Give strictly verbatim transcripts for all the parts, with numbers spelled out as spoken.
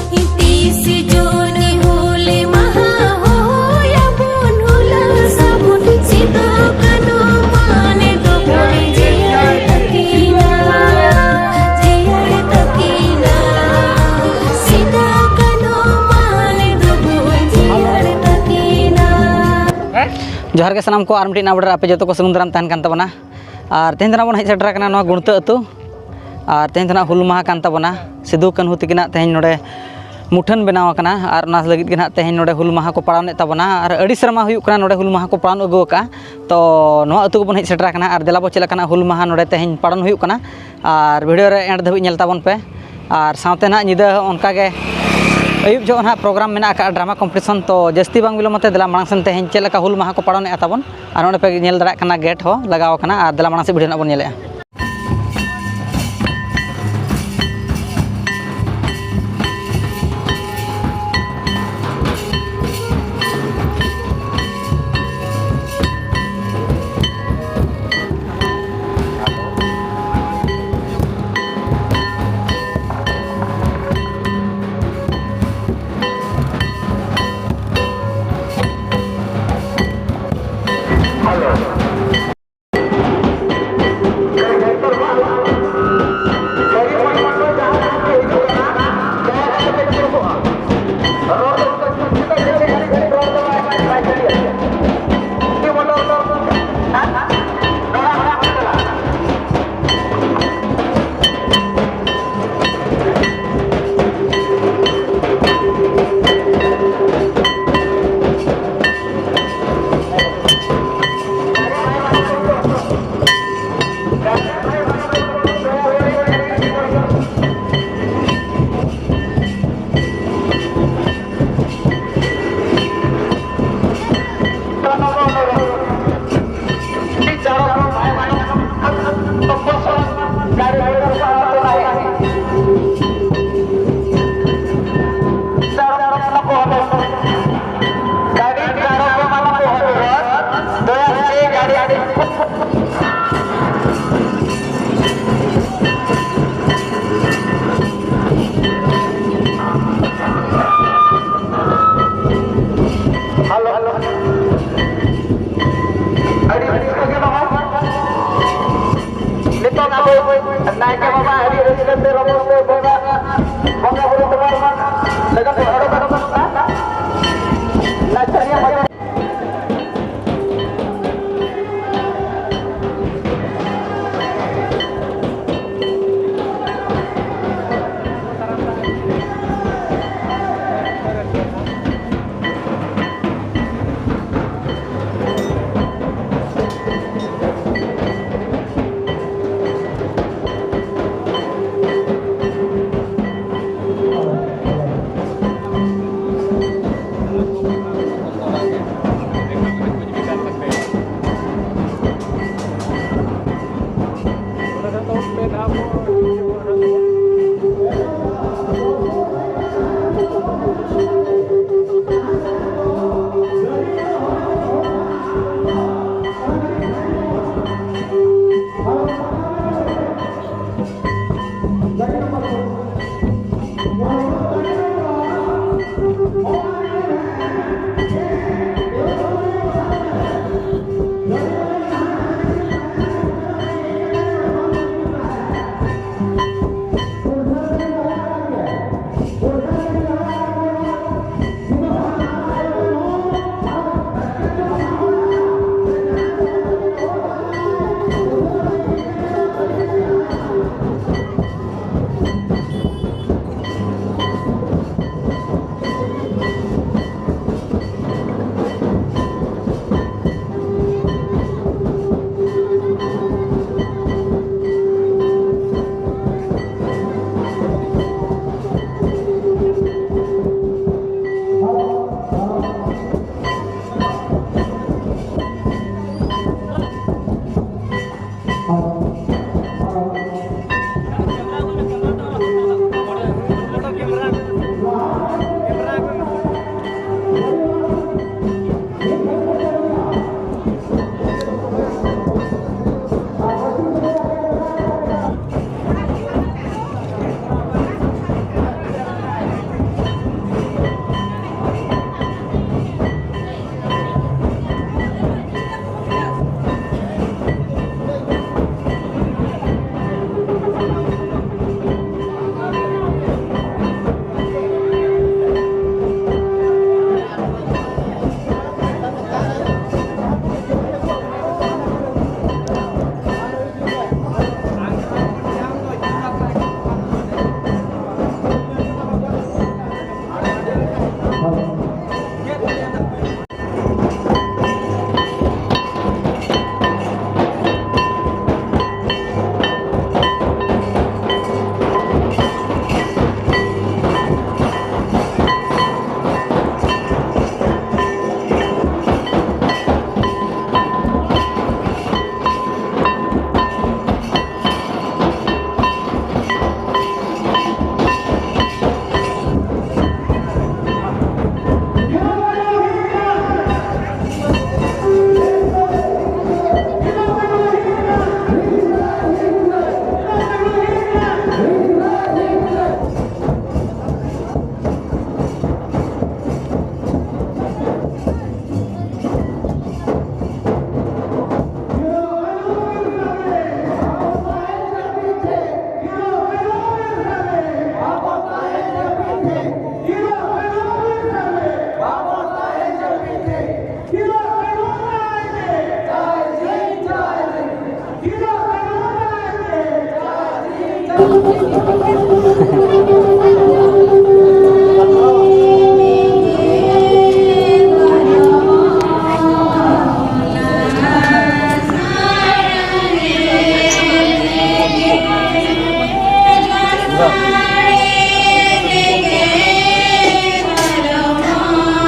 ᱛᱤᱥ ᱡᱩᱱ ᱦᱩᱞ ᱢᱟᱦᱟ ᱦᱚᱦᱚᱭᱟᱵᱚᱱ ᱦᱩᱞᱟᱹ ᱥᱟᱵᱚᱱ ᱥᱤᱫᱩ ᱠᱟᱹᱱᱦᱩ ᱢᱟᱹᱱ ᱫᱚᱵᱚᱱ ᱡᱤᱭᱟᱹᱲ ᱛᱟᱹᱠᱤᱱᱟ, ᱡᱤᱭᱟᱹᱲ ᱛᱟᱹᱠᱤᱱᱟ᱾ ᱥᱤᱫᱩ ᱠᱟᱹᱱᱦᱩ ᱢᱟᱹᱱ ᱫᱚᱵᱚᱱ ᱡᱤᱭᱟᱹᱲ ᱛᱟᱹᱠᱤᱱᱟ᱾ ᱡᱚᱦᱟᱨ ᱜᱮ ᱥᱟᱱᱟᱢ ᱠᱚ, ᱟᱨ ᱢᱤᱫᱴᱤᱡ ᱱᱟᱣᱟ video ᱨᱮ ᱟᱯᱮ ᱡᱚᱛᱚ ᱠᱚ ᱥᱟᱹᱜᱩᱱ ᱫᱟᱨᱟᱢ ᱛᱟᱦᱮᱱ ᱠᱟᱱ ᱛᱟᱵᱚᱱᱟ᱾ ᱟᱨ ᱛᱮᱦᱮᱧ ᱫᱚ ᱱᱟᱜ ᱵᱚᱱ ᱦᱮᱡ ᱥᱮᱴᱮᱨ ᱟᱠᱟᱱᱟ ᱱᱚᱣᱟ ᱜᱩᱬᱛᱟᱹ ᱟᱹᱛᱩ᱾ ᱟᱨ ᱛᱮᱦᱮᱧ ᱫᱚ ᱱᱟᱜ ᱦᱩᱞ ᱢᱟᱦᱟ ᱠᱟᱱ ᱛᱟᱵᱚᱱᱟ, ᱥᱤᱫᱩ ᱠᱟᱹᱱᱦᱩ ᱛᱟᱹᱠᱤᱱᱟᱜ ᱛᱮᱦᱮᱧ ᱱᱚᱰᱮ ᱢᱩᱴᱷᱟᱹᱱ ᱵᱮᱱᱟᱣ ᱟᱠᱟᱱᱟ᱾ ᱟᱨ ᱚᱱᱟ ᱞᱟᱹᱜᱤᱫ ᱜᱮ ᱱᱟᱜ ᱛᱮᱦᱮᱧ ᱱᱚᱰᱮ ᱦᱩᱞ ᱢᱟᱦᱟ ᱠᱚ ᱯᱟᱲᱟᱣᱱᱮᱫ ᱛᱟᱵᱚᱱᱟ᱾ ᱟᱨ ᱟᱹᱰᱤ ᱥᱮᱨᱢᱟ ᱦᱩᱭᱩᱜ ᱠᱟᱱᱟ ᱱᱚᱰᱮ ᱦᱩᱞ ᱢᱟᱦᱟ ᱠᱚ ᱯᱟᱲᱟᱣ ᱟᱹᱜᱩ ᱟᱠᱟᱫᱼᱟ᱾ ᱛᱚ ᱱᱚᱣᱟ ᱟᱹᱛᱩ ᱜᱮᱵᱚᱱ ᱦᱮᱡ ᱥᱮᱴᱮᱨ ᱟᱠᱟᱱᱟ᱾ ᱟᱨ ᱫᱮᱞᱟ ᱵᱚ ᱪᱮᱫ ᱞᱮᱠᱟᱱᱟᱜ ᱦᱩᱞ ᱢᱟᱦᱟ ᱱᱚᱰᱮ ᱛᱮᱦᱮᱧ ᱯᱟᱲᱟᱣ ᱦᱩᱭᱩᱜ ᱠᱟᱱᱟ᱾ ᱟᱨ video ᱨᱮ end ᱫᱷᱟᱹᱵᱤᱡ ᱧᱮᱞ ᱛᱟᱵᱚᱱ ᱯᱮ᱾ ᱟᱨ ᱥᱟᱶᱛᱮ ᱱᱟᱜ ᱧᱤᱫᱟᱹ ᱦᱚᱸ ᱚᱱᱠᱟ ᱜᱮ ᱟᱹᱭᱩᱵ ᱡᱚᱦᱚᱜ ᱱᱟᱜ program ᱢᱮᱱᱟᱜ ᱟᱠᱟᱫᱼᱟ, drama competition᱾ ᱛᱚ ᱡᱟᱹᱥᱛᱤ ᱵᱟᱝ ᱵᱤᱞᱚᱢ ᱟᱛᱮ ᱫᱮᱞᱟ ᱢᱟᱲᱟᱝ ᱥᱮᱱ ᱛᱮᱦᱮᱧ ᱪᱮᱫ ᱞᱮᱠᱟ ᱦᱩᱞ ᱢᱟᱦᱟ ᱠᱚ ᱯᱟᱲᱟᱣᱮᱫᱼᱟ ᱛᱟᱵᱚᱱ᱾ ᱟᱨ ᱱᱚᱰᱮ ᱯᱮ ᱧᱮᱞ ᱫᱟᱲᱮᱭᱟᱜ ᱠᱟᱱᱟ, gate ᱦᱚᱸ ᱞᱟᱜᱟᱣ ᱟᱠᱟᱱᱟ᱾ ᱟᱨ ᱫᱮᱞᱟ ᱢᱟᱲᱟᱝ ᱥᱮᱫ video ᱱᱟᱜ ᱵᱚᱱ ᱧᱮᱞᱮᱫᱼᱟ᱾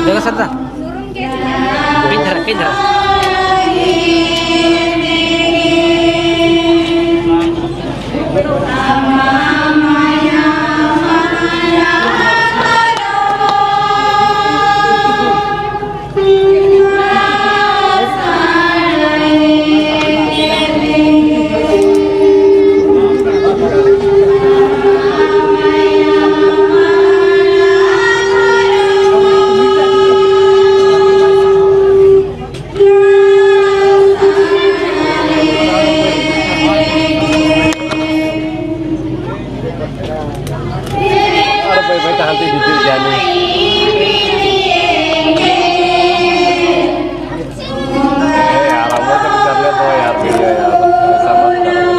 ᱡᱟᱭᱜᱟ ᱥᱟᱨᱫᱟ᱾ ᱠᱟᱹᱡ ᱫᱷᱟᱨᱟ, ᱠᱟᱹᱡ ᱫᱷᱟᱨᱟ᱾ ᱟᱨ ᱵᱟᱹᱭ ᱵᱟᱹᱭ ᱛᱮ ᱦᱟᱱᱛᱮ ᱦᱤᱡᱩᱜ ᱜᱮᱭᱟ ᱱᱩᱭ᱾ ᱦᱮᱸ, ᱟᱨ ᱟᱵᱚ ᱫᱚ ᱵᱤᱪᱟᱨ ᱞᱮ ᱫᱚᱦᱚᱭᱟ ᱟᱨ ᱵᱷᱤᱰᱤᱭᱳᱭᱟ ᱟᱨ ᱥᱟᱢᱟᱝ ᱠᱟᱨᱚᱱ᱾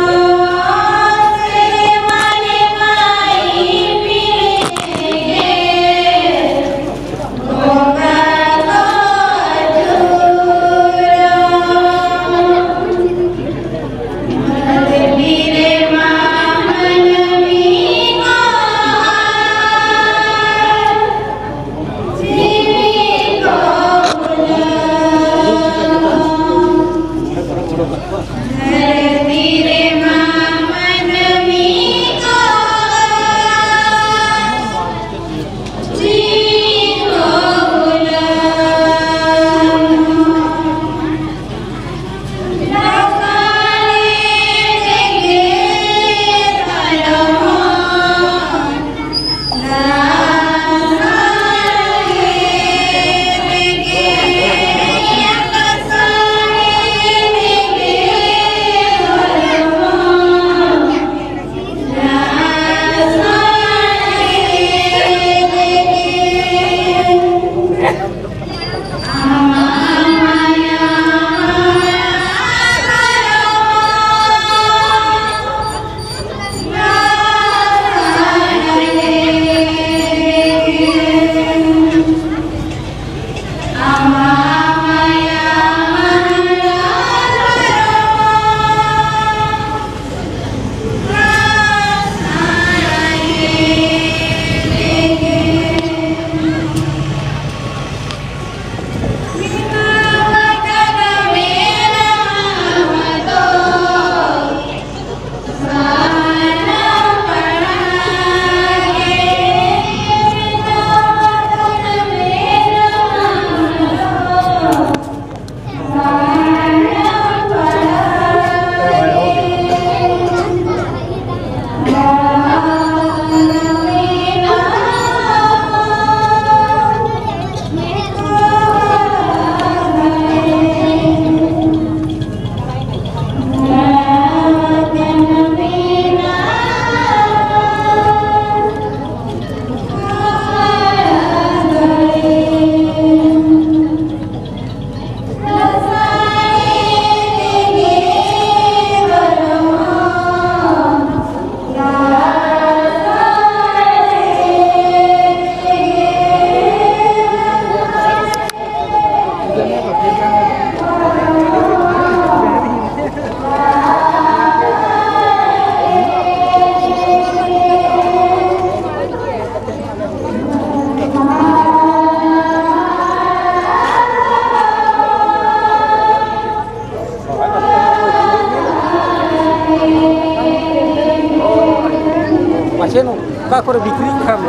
ᱠᱚᱨᱮ ᱵᱤᱠᱨᱤᱜ ᱠᱟᱱ᱾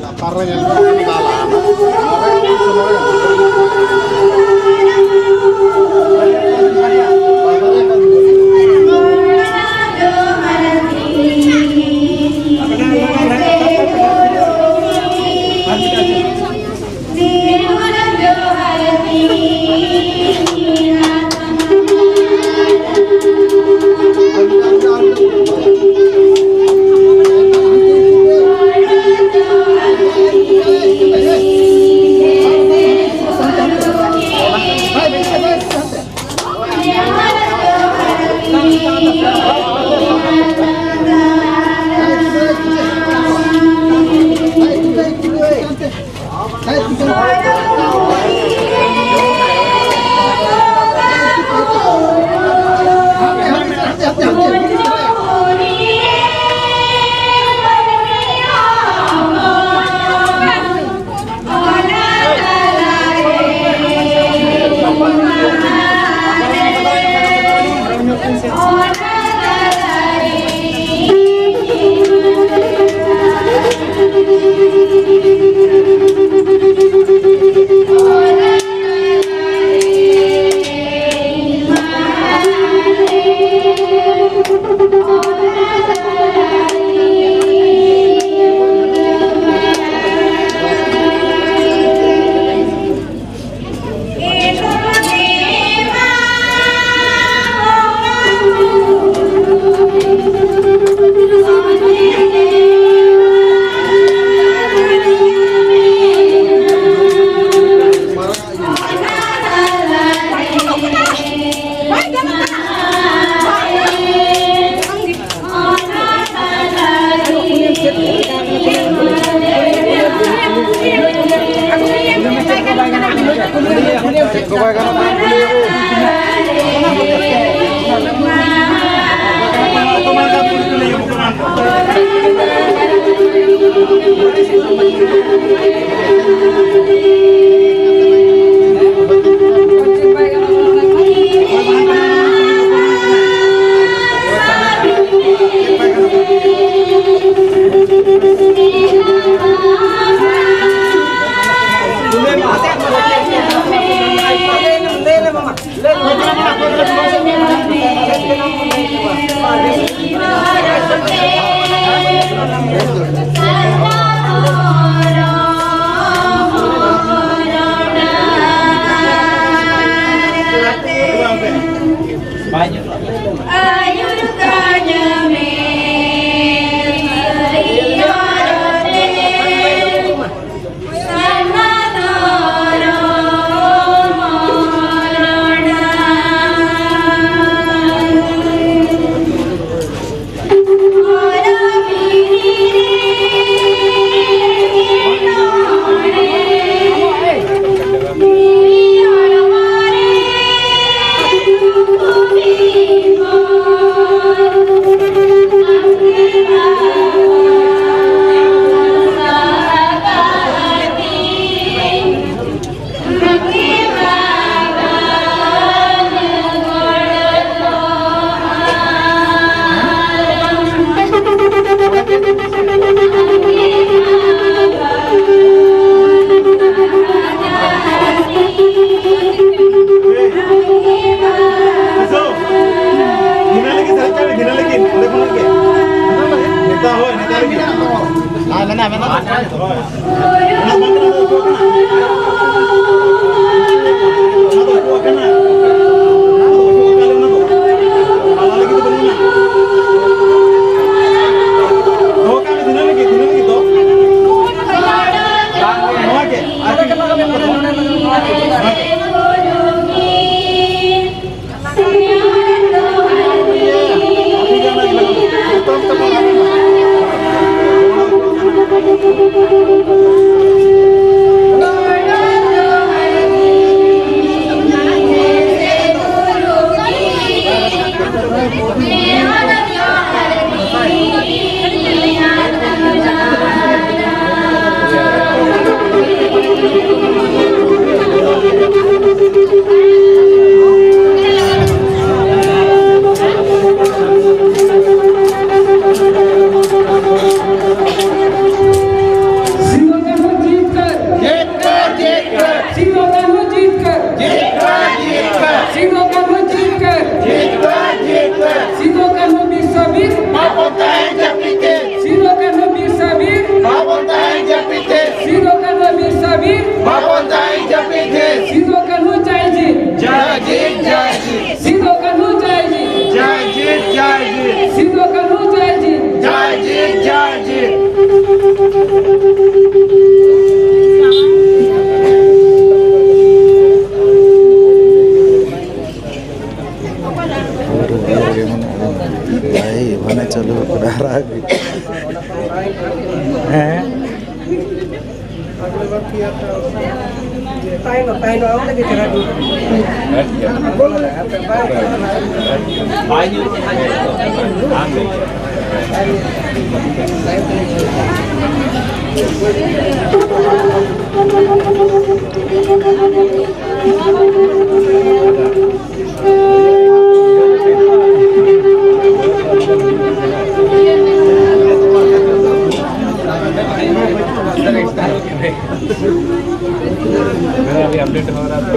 ᱞᱟᱛᱟᱨ ᱨᱮ ᱧᱮᱞ ᱢᱮ, ᱫᱟᱞᱟ᱾ ᱜᱷᱮᱨᱟ ᱞᱟᱹᱜᱤᱫ, ᱥᱟᱨᱮᱡ ᱪᱟᱵᱤ, ᱜᱷᱮᱨᱟ ᱞᱟᱹᱜᱤᱫ, ᱚᱸᱰᱮ ᱠᱷᱚᱱᱟᱜ ᱜᱮ᱾ ᱱᱮᱛᱟ, ᱦᱳᱭ, ᱱᱮᱛᱟ ᱞᱟᱹᱜᱤᱫ᱾ ᱦᱮᱸ, ᱢᱮᱱᱟᱜᱼᱟ, ᱢᱮᱱᱟᱜᱼᱟ᱾ ᱦᱳᱭ᱾ ᱚᱱᱟ ᱵᱟᱝ ᱠᱟᱱᱟ, ᱚᱱᱟ ᱫᱚ ᱚᱪᱚᱜ ᱠᱟᱱᱟ᱾ ᱚᱱᱟ ᱫᱚ ᱚᱪᱚᱜ ᱠᱟᱱᱟ᱾ ᱚᱱᱟ ᱫᱚ ᱚᱪᱚᱜ ᱠᱟᱱᱟ, ᱚᱱᱟ ᱫᱚ᱾ ᱟᱞᱟ ᱞᱟᱹᱜᱤᱫ ᱫᱚ ᱵᱟᱹᱱᱩᱜᱼᱟ᱾ ᱫᱚᱦᱚ ᱠᱟᱜ ᱢᱮ, ᱫᱷᱤᱱᱟᱹᱱ ᱞᱟᱹᱜᱤᱫ, ᱫᱷᱤᱱᱟᱹᱱ ᱞᱟᱹᱜᱤᱫ ᱫᱚ᱾ ᱱᱚᱣᱟ ᱜᱮ, ᱟᱨ ᱪᱮᱫ? ᱱᱚᱣᱟ ᱜᱮ᱾ ᱵᱷᱟᱭ, ᱢᱟᱱᱮ ᱪᱟᱹᱞᱩ ᱠᱟᱱᱟ, ᱟᱨᱟᱜ ᱜᱮ᱾ ᱦᱮᱸ᱾ ᱛᱟᱦᱮᱱᱟ, ᱛᱟᱦᱮᱱᱟ, ᱚᱸᱰᱮ ᱜᱮ ᱪᱟᱞᱟᱜ ᱦᱩᱭᱩᱜᱼᱟ᱾ मेरा अभी अपडेट हो रहा था।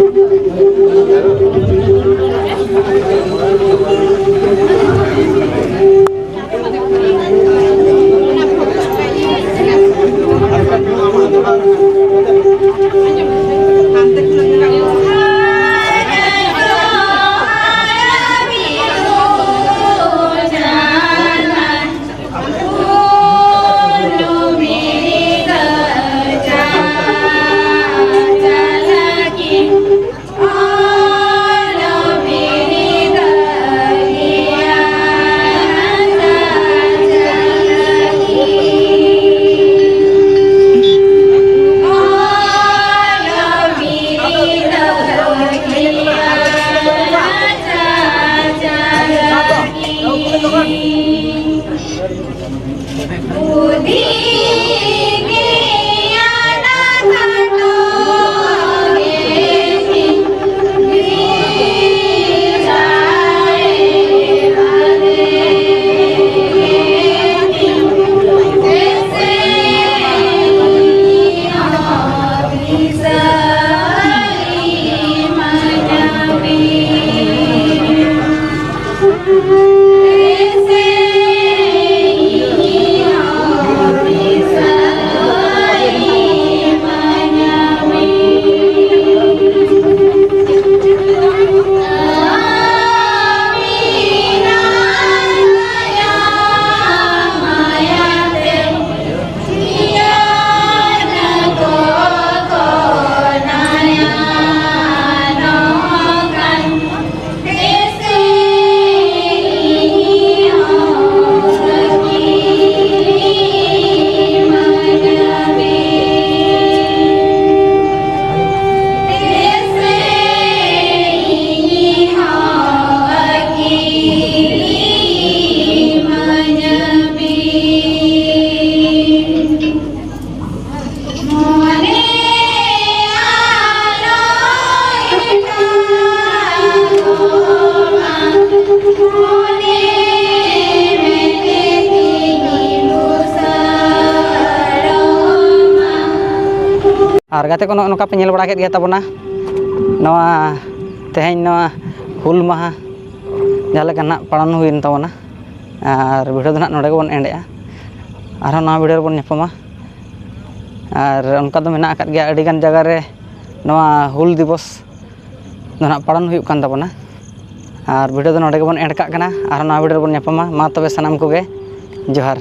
ᱟᱨ ᱜᱟᱛᱮ ᱠᱚ, ᱱᱚᱜᱼᱚ ᱱᱚᱝᱠᱟ ᱯᱮ ᱧᱮᱞ ᱵᱟᱲᱟ ᱠᱮᱫ ᱜᱮᱭᱟ ᱛᱟᱵᱚᱱᱟ ᱱᱚᱣᱟ ᱛᱮᱦᱮᱧ ᱱᱚᱣᱟ ᱦᱩᱞ ᱢᱟᱦᱟ ᱡᱟᱦᱟᱸ ᱞᱮᱠᱟ ᱱᱟᱜ ᱯᱟᱞᱚᱱ ᱦᱩᱭᱮᱱ ᱛᱟᱵᱚᱱᱟ᱾ ᱟᱨ ᱵᱷᱤᱰᱤᱭᱳ ᱫᱚ ᱱᱟᱜ ᱱᱚᱰᱮ ᱜᱮᱵᱚᱱ ᱮᱱᱰᱮᱜᱼᱟ᱾ ᱟᱨᱦᱚᱸ ᱱᱟᱣᱟ ᱵᱷᱤᱰᱤᱭᱳ ᱨᱮᱵᱚᱱ ᱧᱟᱯᱟᱢᱟ᱾ ᱟᱨ ᱚᱱᱠᱟ ᱫᱚ ᱢᱮᱱᱟᱜ ᱟᱠᱟᱫ ᱜᱮᱭᱟ ᱟᱹᱰᱤᱜᱟᱱ ᱡᱟᱭᱜᱟ ᱨᱮ ᱱᱚᱣᱟ ᱦᱩᱞ ᱫᱤᱵᱚᱥ ᱫᱚ ᱱᱟᱜ ᱯᱟᱞᱚᱱ ᱦᱩᱭᱩᱜ ᱠᱟᱱ ᱛᱟᱵᱚᱱᱟ᱾ ᱟᱨ ᱵᱷᱤᱰᱤᱭᱳ ᱫᱚ ᱱᱚᱰᱮ ᱜᱮᱵᱚᱱ ᱮᱱᱰ ᱠᱟᱜ ᱠᱟᱱᱟ᱾ ᱟᱨᱦᱚᱸ ᱱᱟᱣᱟ ᱵᱷᱤᱰᱤᱭᱳ ᱨᱮᱵᱚᱱ ᱧᱟᱯᱟᱢᱟ᱾ ᱢᱟ ᱛᱚᱵᱮ ᱥᱟᱱᱟᱢ ᱠᱚᱜᱮ ᱡᱚᱦᱟᱨ᱾